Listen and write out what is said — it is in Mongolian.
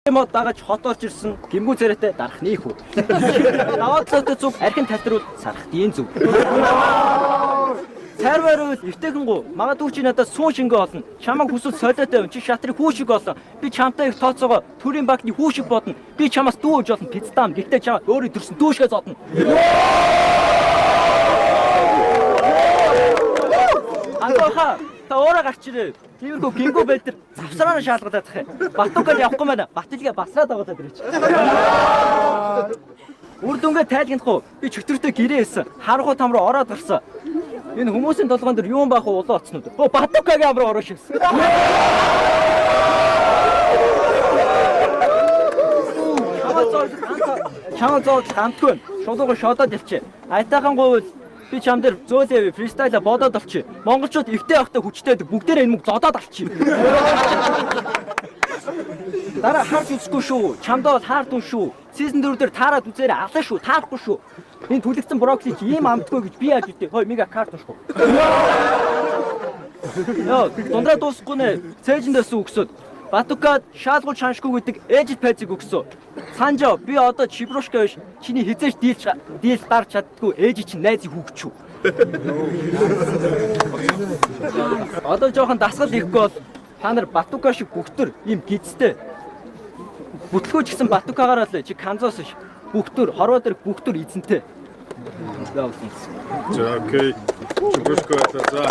Мод дагаж хот орж ирсэн гимгүү царайтай дарахны хүү. Даваа талаатай зүг архин талтрууд сархтын зүг. Цайрваар үйл эвтэйхэн гоо. Магадгүй чи надад сүүн шингээ олно. Чамайг хүсвэл солиотой юм. Чи шатрыг хүү шиг олно. Би чамтай их тооцоогоо төрийн банкны хүү шиг бодно. Би чамаас дүү гэж болно. Пиццам. Гэхдээ чам өөрөө төрсөн дүүшгээ зодно. Андууха та өөрөө гарч ирээ. Тиймэрхүү гингүү бэлтэр завсраа шаалгалаад тах юм. Батукал явахгүй байна. Батлгээ басраад дагуулад ирээч. Үр дүнгээ тайлгнах уу? Би чөтгөртөө гэрээ хэлсэн. Харгу там руу ороод гарсан. Энэ хүмүүсийн толгойн дээр юм баах уу улаан оцнууд. Өө Батукагийн ам руу ороо шивсэн. Чамаа зоол гамтгүй. Шулууга шодоод явчих. Айтайхан гуйвал би чам дээр зөөл яв фристайла бодоод олчих. Монголчууд эвтэй явахтай хүчтэй бүгдээрээ энэ мөнгө зодоод авчих. Дараа харж үзэхгүй шүү. Чамдаа бол хаард үн шүү. Сизон 4 дээр таарад үзээрэй алаа шүү. Таарахгүй шүү. Энэ түлэгдсэн брокколи чи ийм амтгүй гэж би яаж үдээ. Хой мега карт уншгүй. Йоо, дундраа дуусахгүй нэ. Цээжиндээс өгсөд. Батукад шаалгуул чаншгүй гэдэг ээжид пайзыг өгсөн. Санжо би одоо чибрушка биш. Чиний хизээч дийлж дийл дарж чаддгүй ээжи чинь найзыг хүүгч үү. Одоо жоохон дасгал хийхгүй бол та нар Батука шиг бүгтэр ийм гизтэй. Бүтлгүү ч гэсэн Батукагаараа л чи Канзас биш. Бүгтэр хорвоо дээр бүгтэр эзэнтэй. За окей. Чүршгүй байлаа. За.